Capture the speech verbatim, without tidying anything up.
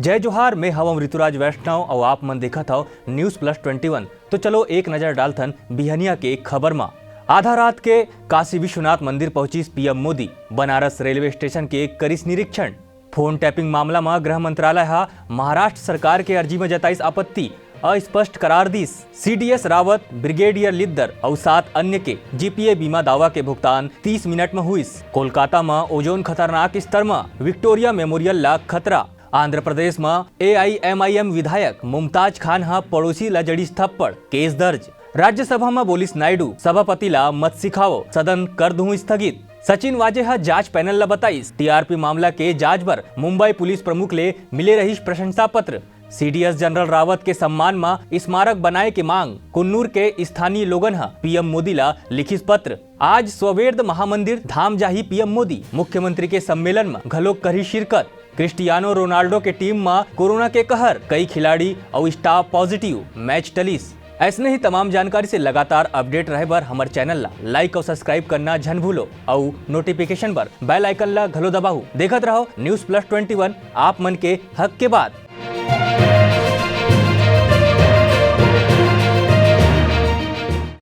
जय जोहार, मैं हवं ऋतुराज वैष्णव अउ आप मन देखत हव News Plus Twenty One। तो चलो एक नजर डालथन बिहनिया के खबर मा। आधा रात के काशी विश्वनाथ मंदिर पहुंचिस PM Modi, Banaras railway station के करिस निरीक्षण। फोन टैपिंग मामला मा गृह मंत्रालय हा महाराष्ट्र सरकार के अर्जी मा जताइस आपत्ति, अस्पष्ट करार दिस। सीडीएस रावत, ब्रिगेडियर लिद्दर अउ सात अन्य के जीपीए बीमा दावा के भुगतान तीस मिनट मा हुइस। कोलकाता मा ओजोन खतरनाक स्तर मा, विक्टोरिया मेमोरियल ला खतरा। आंध्र प्रदेश मा एआईएमआईएम विधायक मुमताज खान हा पड़ोसी ला जड़िस थप्पड़, केस दर्ज। राज्यसभा मा बोलिस नायडू, सभापति ला मत सिखाओ, सदन कर दूं स्थगित। सचिन वाजे हा जांच पैनल ला बताइस, टीआरपी मामला के जांच बर मुंबई पुलिस प्रमुख ले मिले रहिस प्रशंसा पत्र। सीडीएस जनरल रावत के सम्मान मा स्मारक बनाए के मांग। कुन्नूर के स्थानीय लोगन हा पीएम मोदी ला लिखिस पत्र। आज स्ववेर्द महामंदिर धाम जाही पीएम मोदी, मुख्यमंत्री के सम्मेलन मा घलोक करही शिरकत। क्रिस्टियानो रोनाल्डो के टीम मा कोरोना के कहर, कई खिलाड़ी अउ स्टाफ पॉजिटिव, मैच टलिस। ऐसने ही तमाम जानकारी से लगातार अपडेट रहे बर हमर चैनल ला लाइक अउ सब्सक्राइब करना झन भूलो अउ नोटिफिकेशन बर बेल आइकन ला घलो दबाहू। देखत रहो News Plus Twenty One, आप मन के हक के बात।